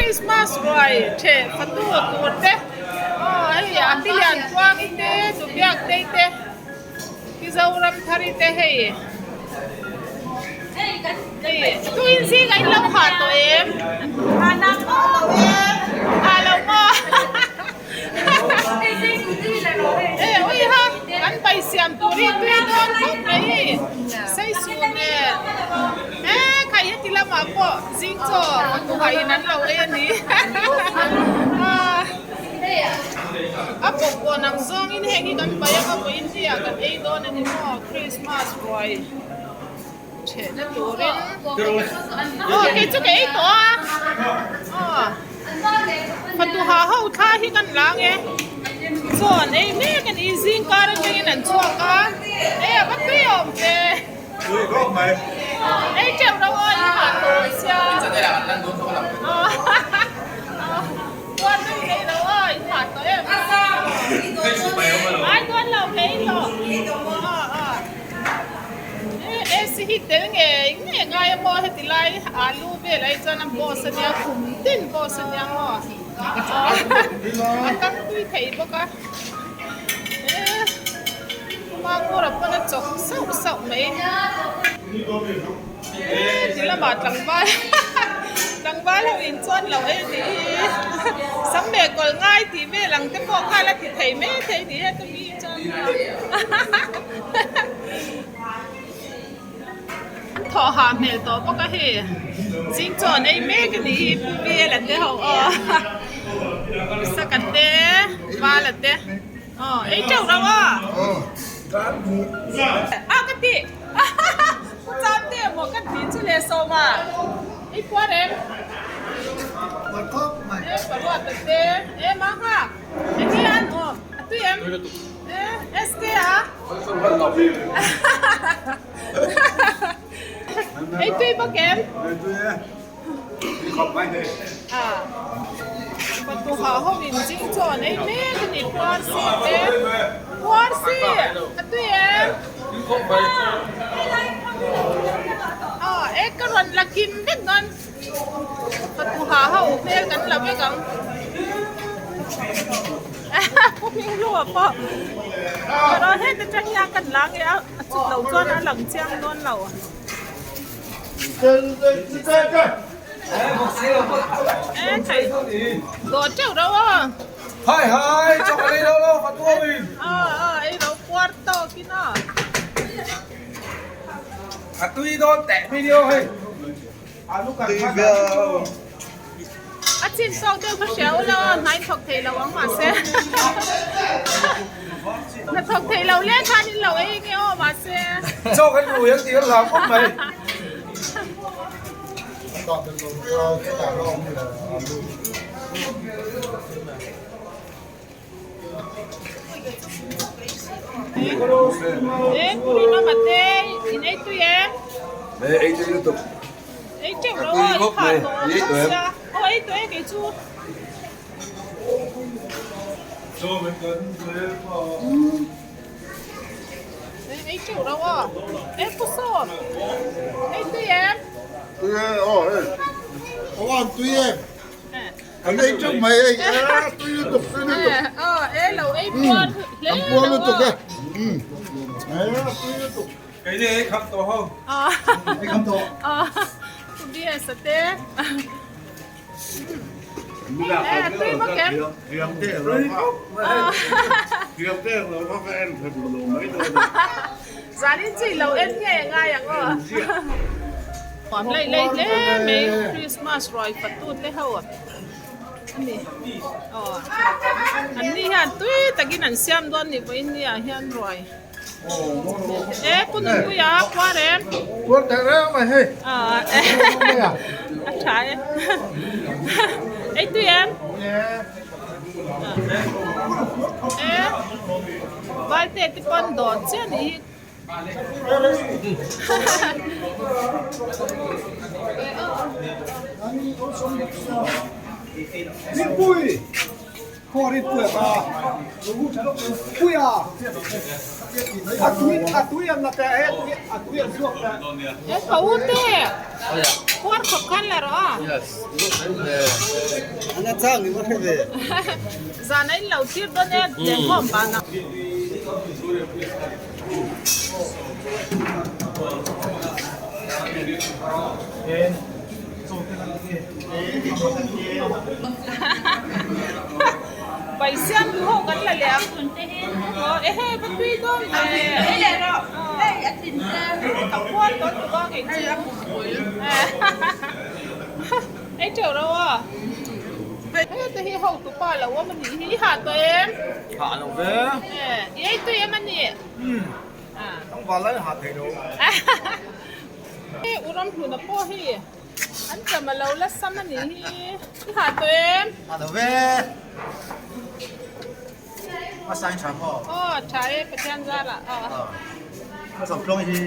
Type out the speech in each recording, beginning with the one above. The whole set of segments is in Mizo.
Christmas ruai theh fatu tur te aw hei a pi lian tluangi te duhbiak tei te Mizoram thari te hei hei tuin zing a in lo ha tawh em ha lo maw e ui ha kan pai siam tur hi tui dawn khawp mai hi sei su nen e khai heti lamah pawh zing chaw fatu in an lo ei a ni. A bawkbawn ang zawngin heng hi kan paih a, ka vawiin hi ah kan ei dawn a ni maw Christmas ruai thehna turin aw kei chu ka ei tawh a aw fatu ha ho thla hi kan la ang e chaw an ei mek a ni zing kar atangin an chhuak a ei a va tui awm ve ei teuh lo aw in hah tawh mai sia Tuan mai thei lo a, in hah tawh em? Ai tuan lo thei tawh. AC hi tel ngei ngei ngai a maw heti lai alu vel ai chuan a boss a nia kum tin boss a nia maw a tang tui thei bawk a kuma kawra pawn a chawk sauh sauh mai. Ti lamah tlangval tlangval ho in chuan lo ei tih hi sam leh kawlh ngai tih vel ang te pawh kha la ti thei mai thei ni e tumi chuan an thawh hah hmel tawh bawk a hei zing chaw an ei mek a nih hi pu Biala te ho aw saka te Vala te aw ei teuh rauh a a ka ti. Pu Cham te maw ka tih chu leh sawm a, i puar em? Puar khawp mai. E paruat a te, e ma nghak, eng nge an awm, a tui em? E SK a? Ei tui bawk em? Ei tui e, tui khawp mai hei. A, patuha ho in zing chaw an ei mek a ni, puar si te, puar si, a tui em? Aw e ka rawn la kim vek dawn patuha ho hmel kan la vek ang pu hming hlua pawh erawh heta tang hian kan la nge a chut loh chuan a lang chiang dawn lo. E thei dawt teuh rauh a. Hai hai cho ka ei lo lo fa tua min. A a ei lo puar tawk in a. A tui dawn teh video hei. Tui viau. A chin tawk deuh kha hria ula aw hna in thawk thei lo ang mahse. Hna thawk thei lo leh khan in lo ei nge aw mahse. Chaw kan rui ang tih kan hlau khawp mai. E purina mate in ei tui em? E ei tui lutuk. Ei teuh lo a, i hah tawh ang bawk sia. Aw ei tui e kei chu. Ei teuh lo a. E pu sawm. Ei tui em? Tui e, aw ei. Aw an tui em. An ei teuh mai ei. A tui lutuk, tui lutuk. Aw e lo ei puar hle lo a. An puar lutuk e. A tui lutuk. Kei ni ei kham tawh ho. Ei kham tawh. Aw. Pu Biasa te. Zanin chu i lo en nge ngai ang aw. Huam laih laih hle mai Christmas ruai fatu te ho a ni aw an ni hian tui takin an siam dawn ni vawiin ni ah hian ruai. E pu Nunpuia puar em? Puar teh reng mai hei. A tha e. Ei tui em? E Valte te pawn dawt chiah nih hi. Nunpui. E ka u te. Puar khawp khan la rawh a. Yes, Ana chang ni ma hre ve. Zan a in lo thlir dawn e, lengkhawm banah. Bai siam duh ho kan la leh ang. Aw ehe va tui dawn ve. Ka puar dawn tuk a kei chu. Ei teuh ro a. Heta hi hotupa lo awm a nih hi. I hah tawh em? Hah lo ve. I ei tui em a nih? Umm. Tlangval lai hah thei lo. He u ramhluna pawh hi an cham a lo la sam a nih hi. I hah tawh em? Hah lo ve. A sign tha maw? Aw tha e Pathian zarah aw. A cham tluang hi.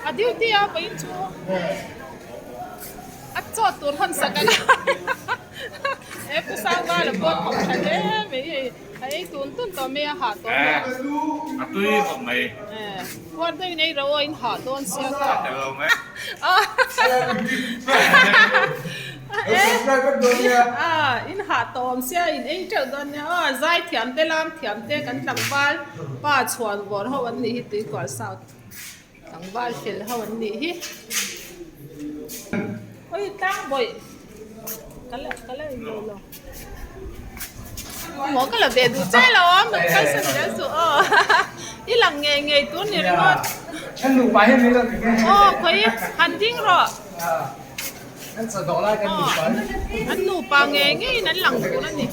A duty a vawiin chu. A chaw tur hawn sak a ngai. He pu Sangvala pawh thawk tha hle mai hei. A ei tun tun tawh mai a hah tawh mai. A tui khawp mai. Puar deuhin ei ro a in hah dawn sia ka. A tel lo mai. In hah tawh awm sia in ei teuh dawn nia aw zai thiam te lam thiam te kan tlangval pa chhuan vawr ho an nih hi Tuikual South tlangval fel ho an nih hi. Oi tlang bawih ka la ka la in lo lo. Maw ka la ve duh che lo a mak kal san zel chu aw i lang ngei ngei tur ni ringawt. Aw khawi han ding rawh. An nupa ngei ngeiin an lang tur a ni.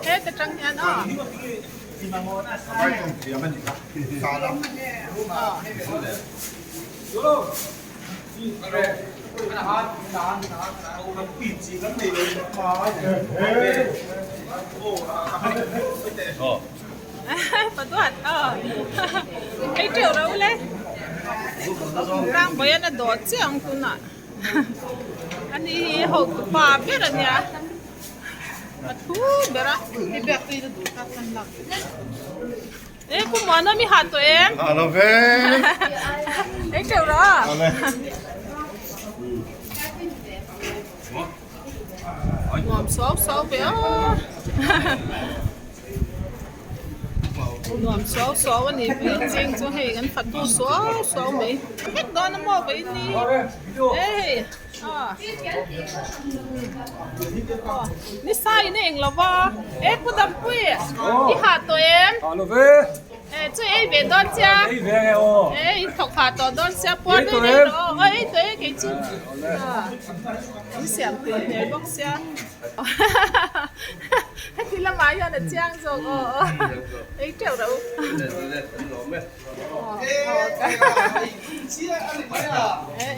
Heta tang hian aw. Paduat aw ei teuh ro le tlangbawi an a dawt chiah ang tunah ani hi hotupa ber a nia a thu ber a hei biak tui na duh tak kan lak. E pu Muana mi hah tawh em? Hah lo ve. Ei teuh rawh. Awle. Nuam suau suau ve aw. Nuam suau suau a ni pui ching chu hei kan fatu suau suau mai. Vek dawn a maw vawiin ni. E hei. Ni sa in a eng lo va. E pu Dampui i hah tawh em? Hah lo ve. E chu ei ve dawn chia. Ei ve nge aw. E in thawk hah tawh dawn sia puar daih daih rawh aw. Aw ei tawh e kei chu. In siam tui hmel bawk sia. Heti lamah hian a chiang zawk aw. Ei teuh rawh u.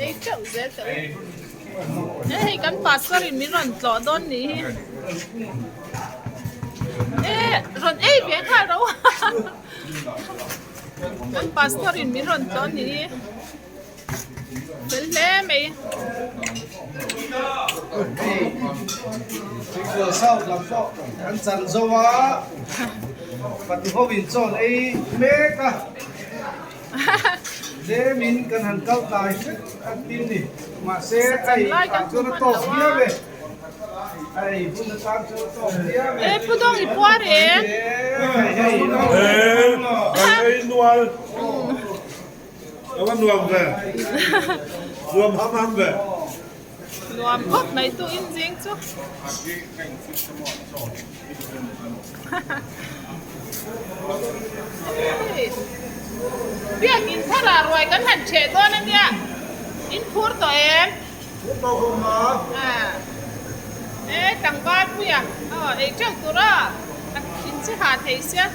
Ei teuh zel teuh e hei kan pastor in min rawn tlawh dawn nih hi e rawn ei ve nghal ro kan pastor in min rawn tlawh nih hi fel hle mai. Kan chan zo a. Pati ho in chawn ei mek a, tlem in kan han kal tlai hret a tin ni. Mahse a ei ah chuan a tawk viau e, a ei hun atan chuan a tawk viau e. E pu dawng i puar em? Kan ei nual. Ka va nuam ve. Nuam ham ham ve. Nuam khawp mai tu in zing chu. Biakin thar ah ruai kan han ṭheh dawn a nia, in phur tawh em? Phur tawh khawp ma. E tlangval puia aw ei ṭeuh tur a, a in che ha thei sia.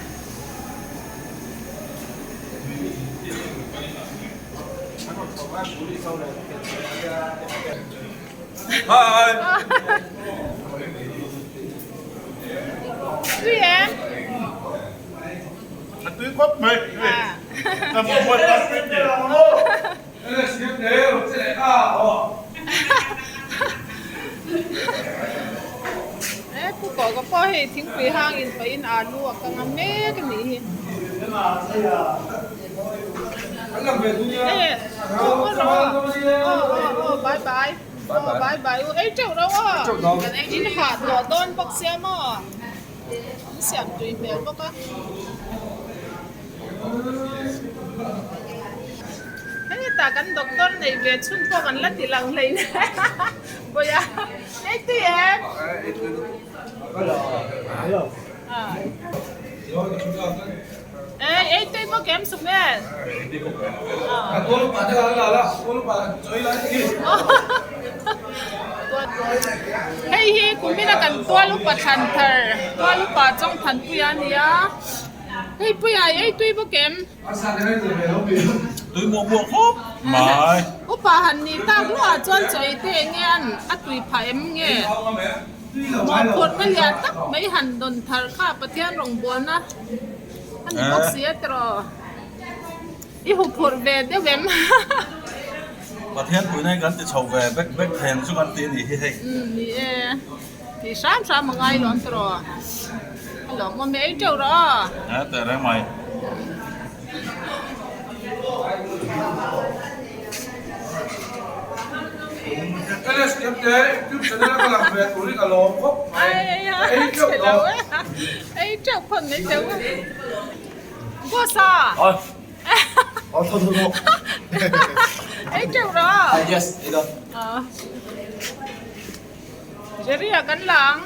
Hi. Tui em? A tui khawp mai. Ka mamawh tak tui teh. E pu kawh ka pawh hei thingpui hang in pahin alu a kang a mek a nih hi. E. Aw aw aw bye bye aw bye bye u ei teuh reuh aw in hah tawh dawn bawk sia maw in siam tui hmel bawk a. Hetah kan doctor nei ve chhun pawh kan la ti lang hlei Bawiha ei tui em? Ei ei tui bawk em Sumel? Hei hi kumina kan tual upa thlan thar tual upa Chawngthanpuia a ni a. Hei puia ei tui bawk em? Tui muah muah khawp mai. Upa han nih tak luah chuan chawi te enge an a tui phah em nge? Mawhphurhna lian tak mai han dawn thar kha Pathian rawngbawlna a ni bawk si a tiraw? I huphurh ve deuh em? Pathian puina hi kan ti chho ve bek bek thei ang chu kan ti a nih hi hei. Umm ni e. Tih hram hram a ngai lo an tiraw? A lawmawm e, ei teuh rawh aw. A teh reng mai. Ei teuh phawt mai teuh. Boss a. Ei teuh rawh aw. Yes, ei dawn. Jerry a kan la ang.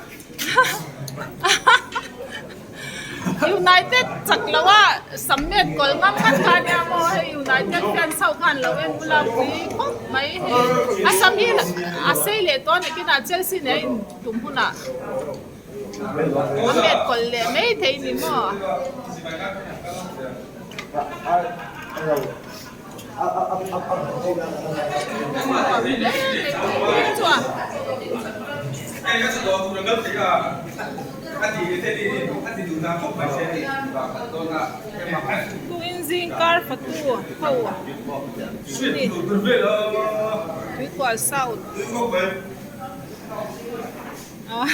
United chak lo a Sammet kawl ngam ngat kha nia maw hei United fans ho khan lo en bula pui khawp mai hei a sam hi a sei leh tawh a ni kinah Chelsea nen a in tum hunah a met kawl leh mai thei ni maw. Tuin zingkar fatu ho ni Tuikual South Aw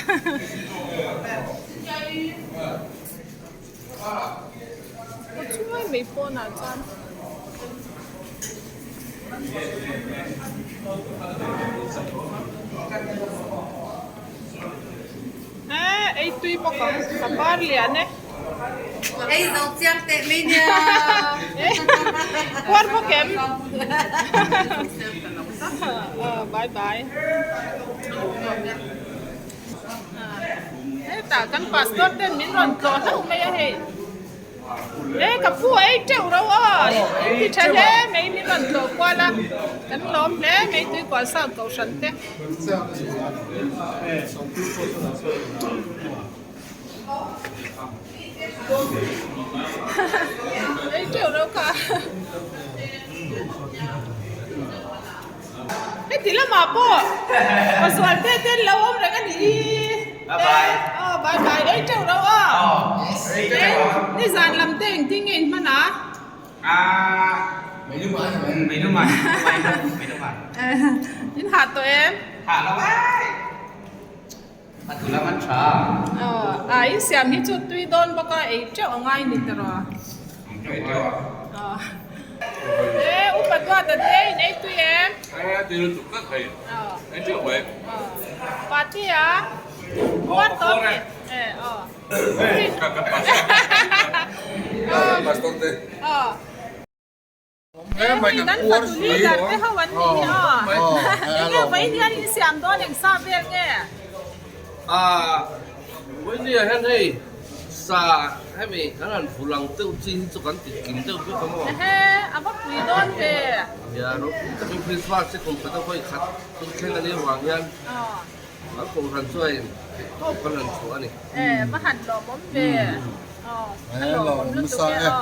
chuai mai pawnah chuan eh ei tui bawk ang ka par lian e. Ei zo chiang teh mai nia. Puar bawk em? Bye bye. Hetah kan pastor ten min rawn tlawh hlauh mai a hei. E ka pu ei teuh ro aw in ti tha hle mai min rawn tlawh kual a kan lawm hle mai Tuikual South Kohhran te. Ei teuh ro kha. Heti lamah pawh Pazual te te an lo awm reng a nih hi. Bye bye. Aw bye bye ei teuh rauh aw. Nizan lam te engtin nge in hman a? Aaa mei lum a mei lum a. In hah tawh em? Hah lo ai. A tu lam an tha. Aw a in siam hi chu tui dawn bawk a ei teuh a ngai ni tawh rawh. Ei teuh a. Aw. E upa duat a te in ei tui em? E tui lutuk tlat hei. Aw. Ei teuh mai. Aw. Party a? Puar tawh mi? E aw. Ka ka pastor. Pastor te. Aw. Hei kan fatu leader te ho an nih hi aw. Enge vawiin hian in siam dawn eng sa vel nge? Aaa vawiin ah hian hei sa hemi kan han vul ang deuh chi hi chu kan ti kim deuh vek a maw? Ehe a va pui dawn ve. Nia ropui takin Christmas hi kum khat a vawi khat hun thleng a nih avang hian kan kohhran chuan theih tawp kan han chhuah a ni. E va han lawmawm ve. Aw a lawmawm lutuk e aw.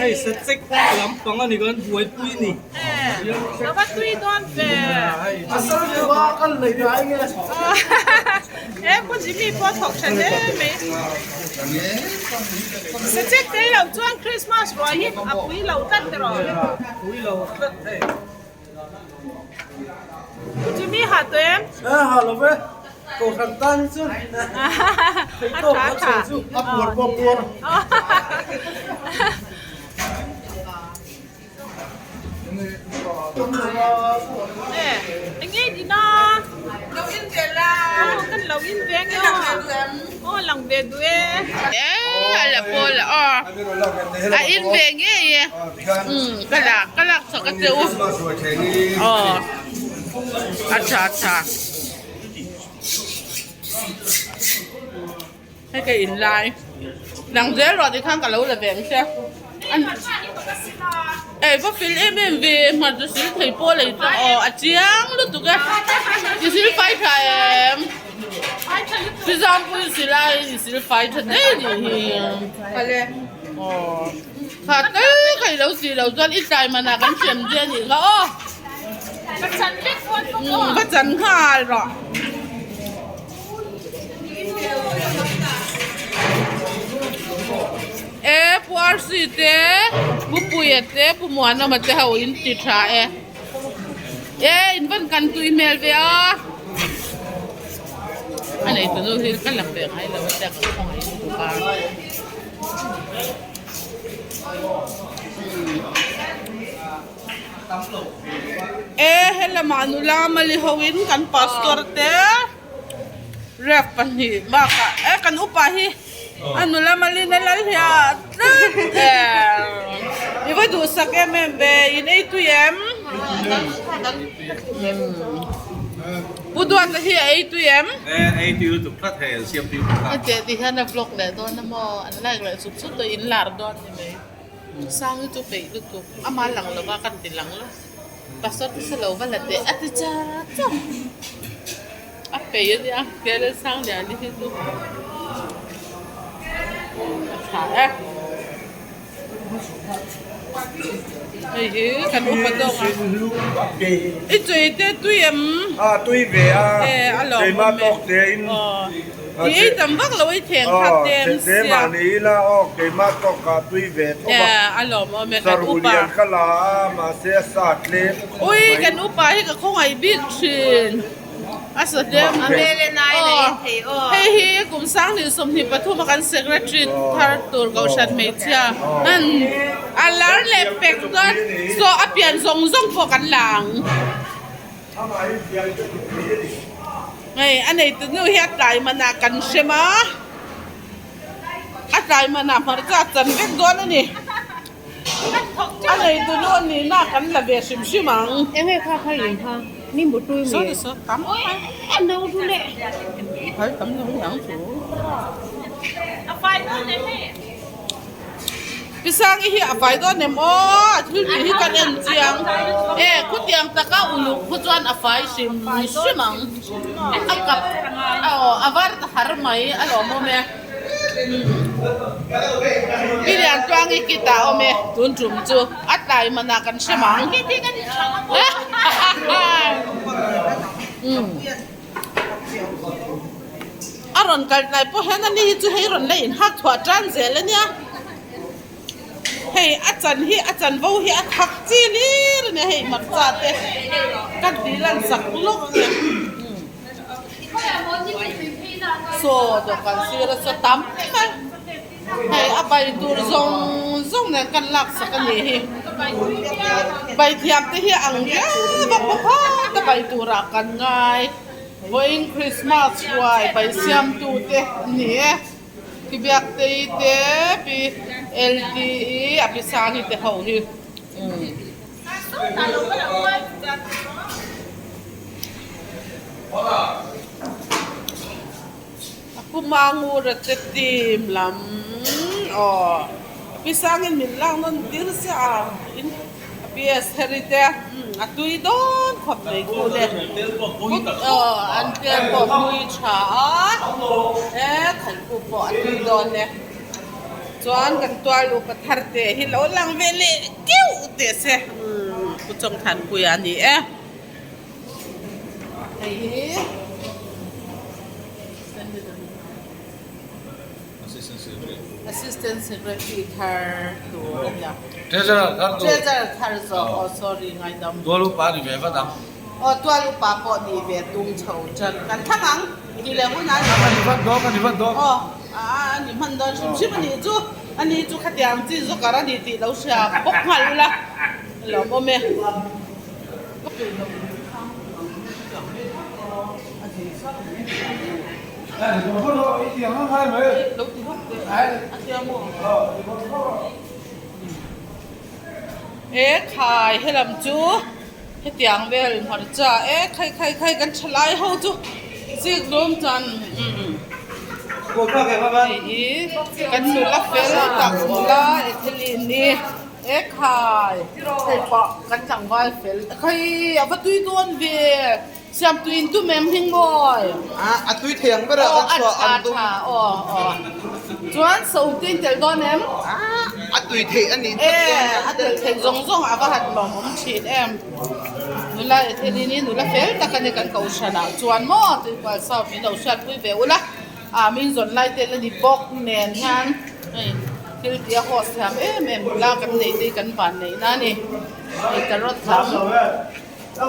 Hei sachek lampang a ni kan buaipui ni. Sachek te lo chuan Christmas ruai hi a pui lo tlat tiraw? Pui lo tlat hei. Pu Jimmy ha tawh em? Ha lo ve. Kohhran tan hi chuan theihtawp a chhe chu a puar pawh a puar. Enge ni na? Lo in ve la. Kan lo in ve nge aw. Aw lang ve duh e. E a la pawl a aw. A in ve ngei e. Ka lak ka lak chak a che u. Aw a tha a tha. Hei ka in lai lang zel rawh tikhan ka lo la ve ang che ei va fil em em ve hmarcha sil thei pawh lei chu aw a chiang lutuk e i sil fai tha em Sizampui sil a i sil fai tha daih a nih hi aw kha tal ka i lo si lo chuan i tlai manah kan hrem che a nih kha aw va chan nghal rawh. E Pu RC te Pu Puia te Pu Muanawma te ho in ti tha e e in van kan tui hmel ve a a nei tunu hi ka lang ve ngai lo a tia ka khawngaih lutuk a E helamah nula mali hoin kan pastor te ref pahnih bakah e kan upa hi a nula malin a lal hiah tlat e i va duhsak em em ve in ei tui em Pu Duata hi a ei tui em? E ei tui lutuk tlat hei an siam tui bawk a. Hetiang ti hian a vlog leh dawn a maw an like leh sup sup tawh in lar dawn ni mai. Sang hi chu peih lutuk ama lang lova kan ti lang lo pastor te se lo va la teh a ti char char a peih a nia kele sang lian hi chu a tha e hei hi kan upa zawk a i chei te tui em a tui ve a keimah tawk te in I ei tam vak lo i theng kha tem sia. Theng mah ni ila aw keimah tawk ah tui ve tho a. A lawm awm e kan upa. Saruh lian ka la a mahse a sa tlem khawp mai. Ui kan upa hi ka khawngaih bik thin. A sa tlem. A hmel en aiin a en thei aw. Hei hi kum 2023 a kan secretary thar tur kohhran hmeichhia an a lar leh pek chuan saw a pian zawng zawng pawh kan la ang. Hei a nei tu nu hi a tlai manah kan hrem a, a tlai manah hmarcha a chan vek dawn a ni. A nei tu nu a nihna kan la ve hrim hrim ang. Enge kha kha in kha mi mutui mi. Saw saw tam mai. A no chu le. Hai tam lo niang chu. A fai dawn em hei. Pi Sangi hi a fai dawn em aw, a thil tih hi kan en chiang e, khutiang taka uluk khu chuan a fai hrim hrim ang, a kap aw a var ta har mai a lawm awm e, Pi Liantluangi kit ah awm e tun tum chu a tlai manah kan hre mang. A rawn kal tlai pawh hian ani hi chu hei rawn la inhak thuah tan zel a nia. Hei a chan hi a chanvo hi a thak chi hlir a nia hei hmarcha te ka ti lan sak lawk a nia. Saw dawhkan sir a saw tam mai. Hei a bai tur zawng zawng nen kan lak sak a nih hi. Bai thiam te hi ang viau a bawk a ka bai turah kan ngai. Vawiin Christmas ruai bai siamtu te an ni e. Pi Biaktei te, Pi LTE a Pi Sangi te ho hi. A puma ngur a che tim lam aw a pi sangin min lak nawn tir chiah a in a pi Estheri te a tui dawn khawp mai khu le aw an tel pawh mui tha a he khaikhu pawh a tui dawn e chuan kan tual upa thar te hi lo lang ve leh keuh teh se Pu Chawngthanpuia a ni e. Hei hi Assistant Secretary thar tur a nia. Treasurer thar tur. Treasurer thar zawk aw sorry ngaidam. Tual upa ni ve vat ang. Aw tual upa pawh ni ve tum chho tan kan thlang ang. Tih leh hunah A ni vat dawn, a ni vat dawn. Aw, a ni hman dawn hrim hrim a nih chu. A ni chu khatiang chi zawkar a ni tih lo hria bawk nghal ula lawmawm e. Lo ti hlawk teh a tia maw? E khai helam chu hetiang vel hmarcha e khai khai khai kan tha lai ho chu zik lawm chuan hei hi kan nula fel tak nula Etheline-i e khai hei pawh kan tlangval fel khai a va tui dawn ve. Siam tui in tum em hing mawi? A tui thei ang ber a kan chhuah ang tum. Aw a tha tha aw aw. Chuan so te in tel dawn em? A tui theih a nih tak chuan. E a tel theih zawng zawng a va han lawmawm thin em. Nula Ethelini hi nula fel tak a ni kan kohhran ah chuan maw tuikual south min lo hriatpui ve ula a min zawn lai tel a ni bawk nen hian hei thil tih a host thiam em em nula kan nei te hi kan van neih na a ni. Hei carrot lam. Ka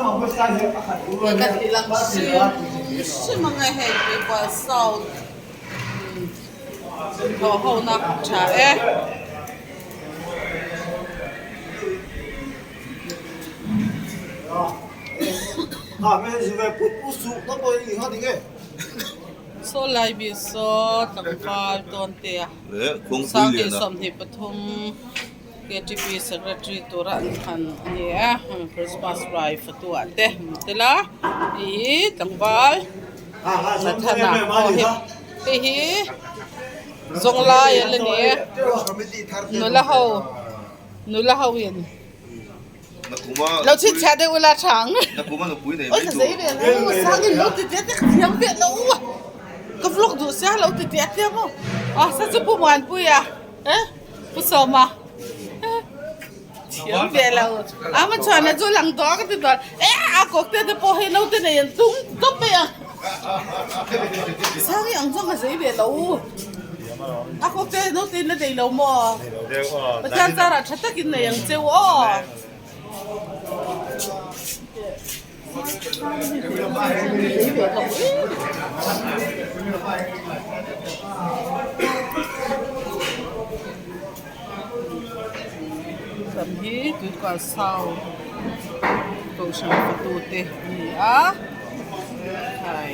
ti lang hrim hrim ang e hei Tuipual South thawh ho na tha e. Saw lai bik saw tlangval tawn te a 2023. Ktp Secretary tura an thlan a ni a, Christmas rai fatu ah te an tel a, hei hi tlangval Nathana aw hei hei hi zawnglai a la ni e, nula ho nula ho in lo chhinchhiah deuh ula tha ang oi ka zei ve lo sangin lo ti tia te ka thiam ve lo a ka vlog duh sia lo ti tia tia maw a sa chu pu Muanpuia. Eh Pu Sawma thiam ve lo a ma chhuan a chu lang tawh a ka ti tawh eh a kawk te te pawh hei naute nei an tum tawp mai a sang hi ang chuan ka zei ve lo a kawk te naute in la nei lo maw Pathian zarah tha takin nei ang cheu aw. Sam hi tuikual sau kohhran fatu te a ni a khai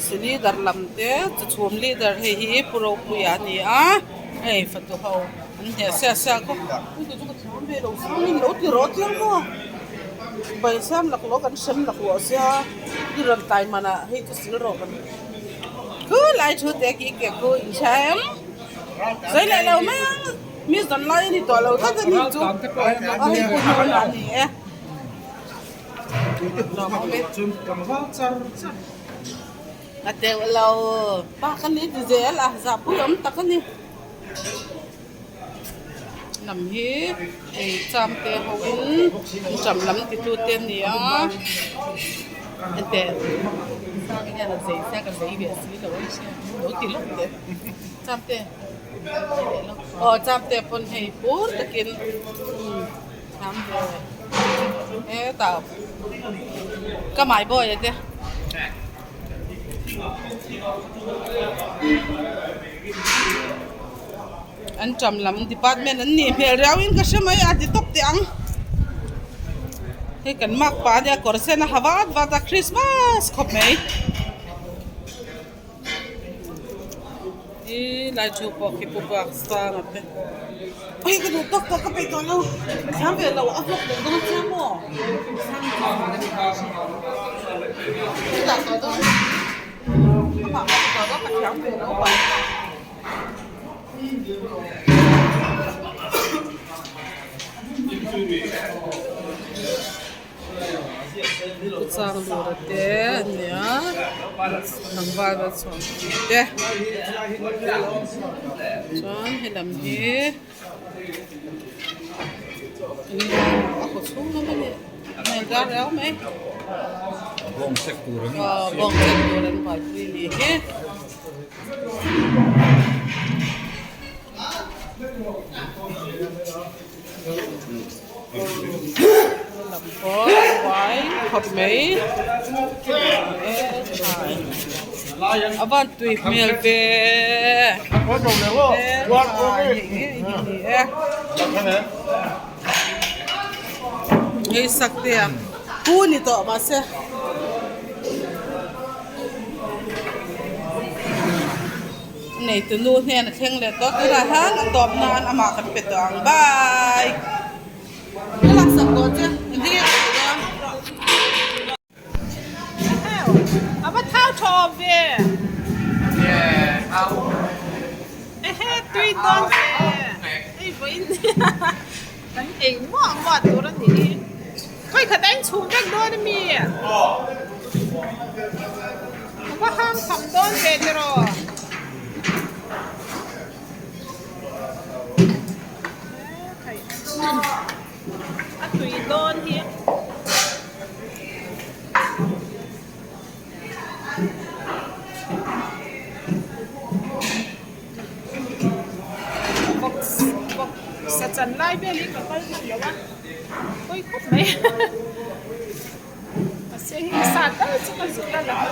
si leader lam te chhum leader hei hi pu ropuia a ni a hei fatu ho an hneh sia sia khawp lo ti rawh chiang maw. Bai siam laklawh kan hrem laklawh sia i rawn tai manah hei chu sil rawh kan khu lai thu te ki ke khu in hria em sawi leh lo mai ang mi zawn lai a ni tawh lo tlat a ni chu a hei pu hnu a ni e a teuh lo pa ka ni ti zel a zahpui awm tak a ni. Lam hi ei cham te ho in an cham lam ti tu te a ni a hetiang hian a zei sia ka zei ve si lo a lo ti lawk teh cham te aw cham te pawn hei fur takin cham ve hetah ka my boy a te. An ṭam lam department an nih hmel riau in ka hre mai a ti tawp teh ang hei kan makpa ania kawr sen a ha vat vat a christmas khawp mai ih lai thu pawh khi pu buak sang a te hei ka duh tawk tawh ka peih tawh lo ka thiam ve lo a vlog duh dawn chiang maw ka dah tawh dawn amah ka ti tawh dawn ka thiam ve lo a. Chang lura te a ni a tlangval a chhuah te chuan helam hi a kaw chhung lam a ni hmel dar riau mai bawng chek tur an bawng chek tur an buaipui a nih hi. Lam pawh a buai khawp mai e thlai. A van tui hmel ve. Hei sak te a pu ni tawh mahse. Neitu nu hnen a thleng leh tawh tunah hian a tawp nan amah kan pe tawh ang bye. Ka laksak tawh che engtin nge ka tih dawn. A va thau tha awm ve. Ehe tui dawn ve. Hei vawiin kan ei muah muah tur a nih hi. Khawi khat a inchhung vek dawn a mi? A va hang tham dawn ve tiraw? A tui dawn hi. Box box sa chan lai vel hi ka kal hman lo a pawi khawp mai mahse hei sa tal chu ka zut a lang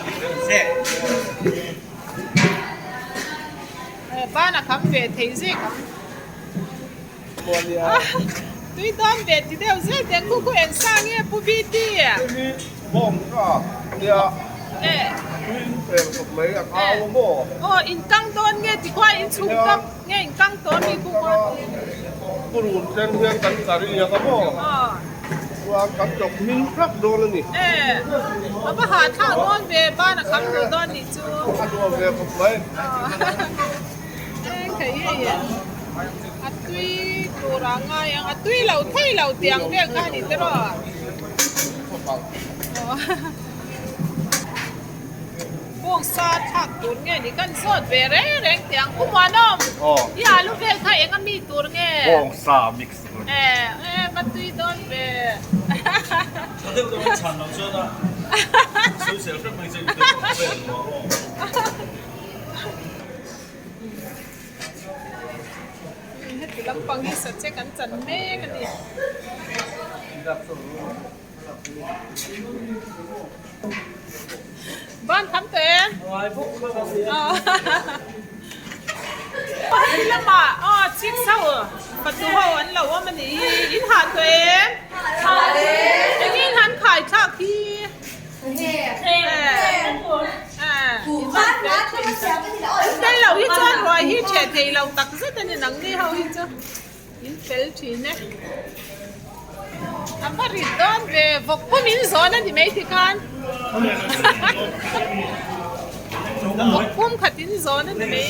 a ban a kham ve thei zek ang. Tui dawn ve ti deuh zel teh khu khu eng sa nge Pu BT? Hei hi bawng kha nia tui in fel khawp mai a thau a maw? Aw in kang dawn nge ti khuai in chhung tak nge in kang tawh mi khu khuan? Purun chen hian kan curry ang a maw? Chuan kan chawk hming hrep dawn a ni. E a va hahthlak dawn ve ban a kham duh dawn nih chu. A nuam ve khawp mai. Eng thei hei e a tui tur ah ngai ang a tui lo thei lo tih ang vel kha a ni tiraw bawng sa thlak tur nge ni kan zawt ve reng reng tih ang khawmuanawm i alu vel kha eng a mi tur nge bawng sa mix tur e e va tui dawn ve Tha deuh deuh in chhan loh chuan a sawisel hrep mai che vel nuam aw. Heti lampang hi sache kan chan mek a ni. Ban tham tawh em? Heti lamah aw chik ho fatu ho an lo awm a nih hi. In hah tawh em? Eng in han khai thlak hi? Fel lo hi chuan ruai hi ṭheh thei lo tak zet a ni nang ni ho hi chu in fel ṭhin e. A va rit dawn ve vawk pawm in zawn a ni mai ti khan vawk pum khat in zawn a ni mai.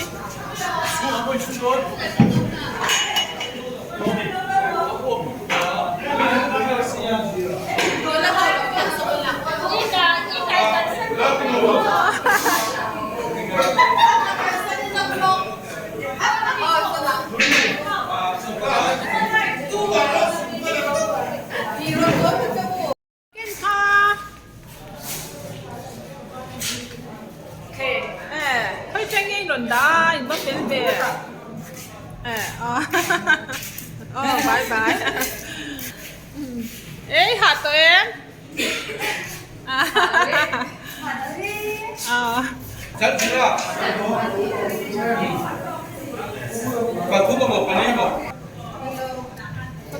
Ken kha Khoi tang nge in rawn dah a in va fel ve aw bye bye ei hah tawh em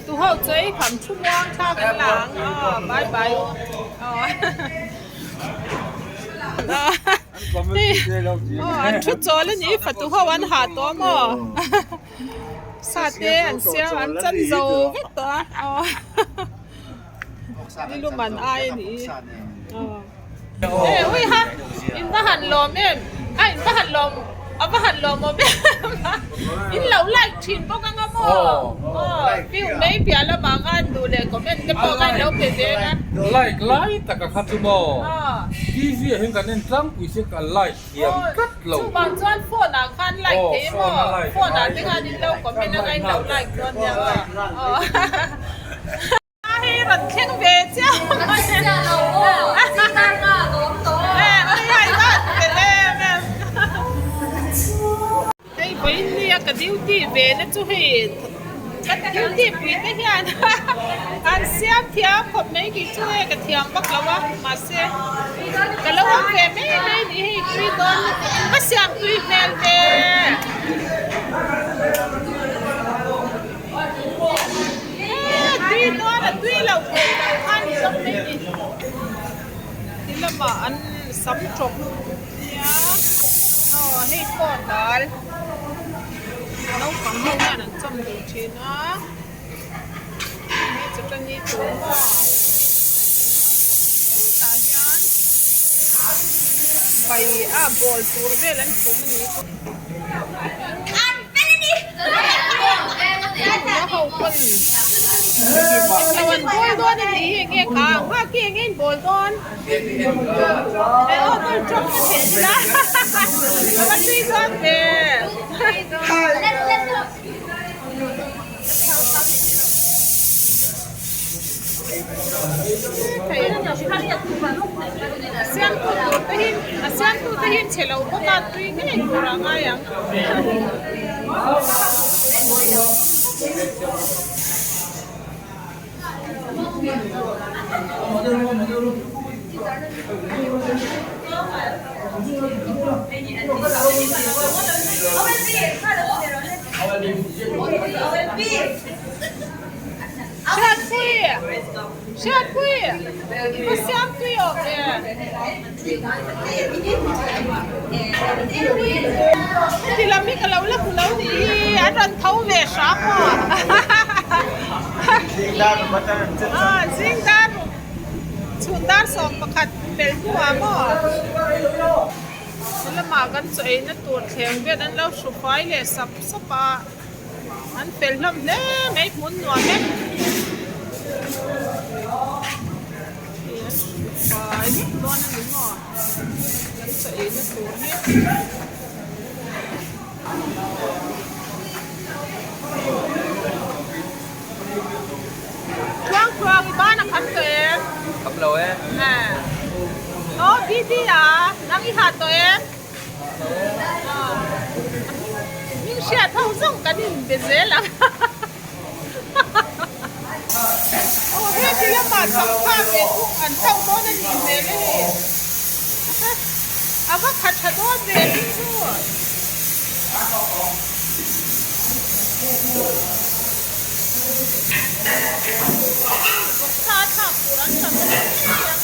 Tu ho chu ei kham thu muang thla kan la ang aw bye bye u aw aw an thu chawl a ni fatu ho an hah tawh maw sa te an siam an chan zo vek tawh a aw ni lum an ai a ni aw e ui ha in va han lawm em a in va han lawm a va han lawm awm em a in lo like thin bawk anga maw aw view mai piah lamah khan duh leh comment te pawh khan lo pe ve anga like lai taka kha chu maw TV ah hian kan en tlangpui se ka like thiam tlat lo. Chuvang chuan phone ah khan like thei emaw phone ah te khan in lo comment anga in lo like dawn nia aw. Hei rawn thleng ve chiah mai. Hei vawiin nia ka duty ve na chu hei. Kan duty pui te hian an siam thiam khawp mai kei chu e ka thiam vak lo a mahse ka lo awm ve mai mai ni hei tui dawn lutuk in va siam tui hmel ve e tui dawn a tui lo thei lo khan ni zawk mai ni ti lamah an sam tawp nia aw hei pawh dal. Naupang ho hian an chawm duh thin a, hei chutani tur maw hetah hian bai a bawl tur vel an phum a ni a ho pawn englo an bawl dawn a nih hi enge kha nghak hi enge in bawl dawn. A siamtu te hi chhe lo bawk a tui ngei tur a ngai ang. Hriatpui! Ka siamtui awm e. Heti lam hi ka lo la hmu lo nih hi an rawn tho ve hram maw? Zing dar chhun dar 11 pel hnuah maw? Helamah kan chaw eina tur thleng vel an lo hru fai leh sap sap a. An fel hlawm hle mai hmun nuam em. Hei an hru fai vek dawn a ni maw kan chaw eina tur hi. Tluang tluang i ban a kham tawh em? Kham lo e. Aw BB a nang i ha tawh em? Min hriat ho zawng kan in be zel ang. Aw heti lamah changkha ve thung an tauh dawn a nih hmel e hei. A va kha tha dawn ve hi chu. Vawksa a thlak tur an tam a ni ngei ang.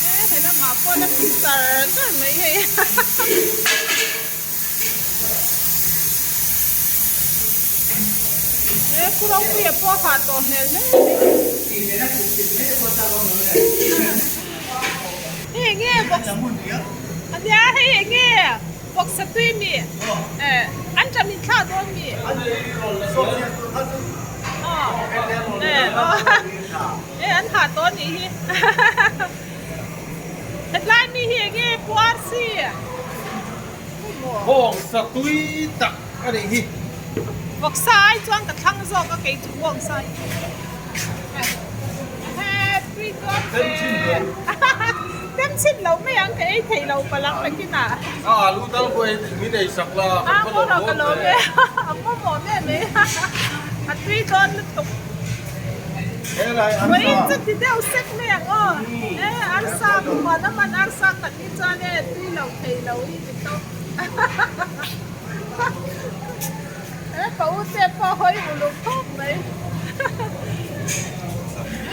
E he lamah pawh la thi char char mai hei e khu ropuia pawh a hah tawh hmel hle mai hei enge ania hei enge bawksa tui mi e an ṭam in thlah dawn mi E an hah tawh anih hi Hetlai mi hi enge puar si Bawngsa tui tak a nih hi. Vawksa ai chuan ka thlang zawk a kei chu bawngsa hi. Tui dawn ve. Tem chhin lo mai ang ka ei thei lo palang nakinah. A alu dal pawh ei min ei sak la kan va lawm dawn ve. A mawmawh em mai a tui dawn lutuk. Vawiin chu ti deuh sek mai ang aw. E arsa huan a man arsa khat hi chuan e tui lo thei lo hi ti tawp. E ka u te pawh hawi uluk khawp mai.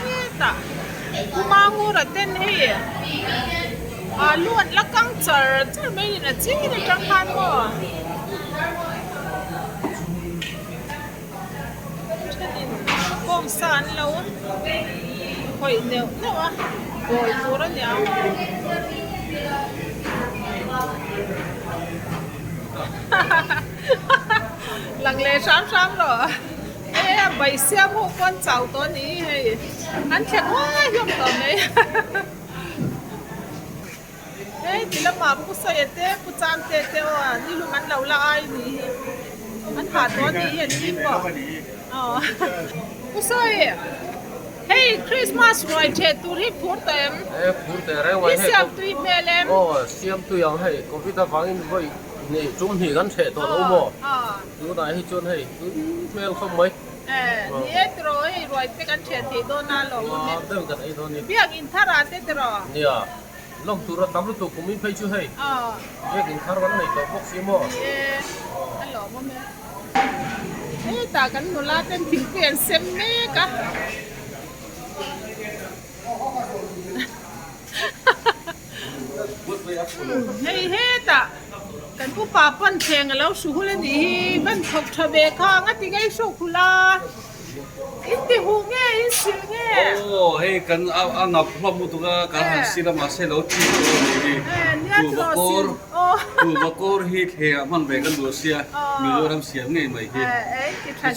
Hetah Pumangura ten hei alu an la kang char char mai ni na chin atang khan maw. Thenin bawngsa an lo khawih neuh neuh a bawl tur a niang. Lang leh hram hram rawh e a bai siam ho pawn chau tawh a ni hei an thleng huai hlawm tawh mai. Hei ti lamah Pu Saia te Pu Changte te aw a nilum an lo la ai ni hi an hah tawh a ni hi an ni pawh aw Pu Saia hei Christmas ruai theh tur hi phur tawh em? E phur teh reng mai hei siam tui hmel em? Aw siam tui ang hei covid avangin vawi Hnih tum hnih kan hreh tawh lo maw? Tunah hi chuan hei tui hmel khawp mai. Ni e tiraw hei ruai te kan hreh thei dawn a lawm awm e. Deuh kan ei dawn ni. Biak in thar ah te tiraw? Nia, lawm tur a tam lutuk kum in phei chu hei biak in thar kan nei tawh bawk si maw? Ni e, a lawm awm e. Hetah kan nula ten thingpui an sem mek a. Hei hetah kan upa pawn thleng a lo hru hul a nih hi ban thawk tha ve kha nga ti ngei hruk hul a in ti huh nge in sil nge. Aw hei kan a ngap hlawm lutuk a kan han sil a mahse lo thi tawh a nih hi Tuvakawr Tuvakawr hi thleng ah hman ve kan duh sia Mizoram siam ngei mai hi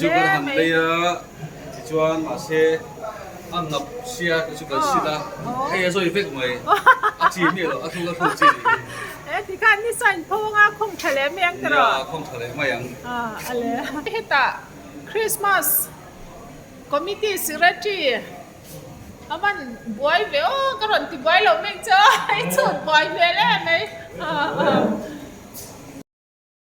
chu kan han lei a tichuan mahse A ngap sia te chu kan sit a, hei a zawi vek mai, a chi miah loh, a thluk a thluk chi nih hi. He ti khan ni sain phawnga khawng tha leh mai ang tiraw? Nia, khawng tha leh mai ang. A le. Hetah Christmas Committee Secretary a man buai ve aw, ka rawn ti buai lo mai ang che aw, i chhut buai hmel em mai.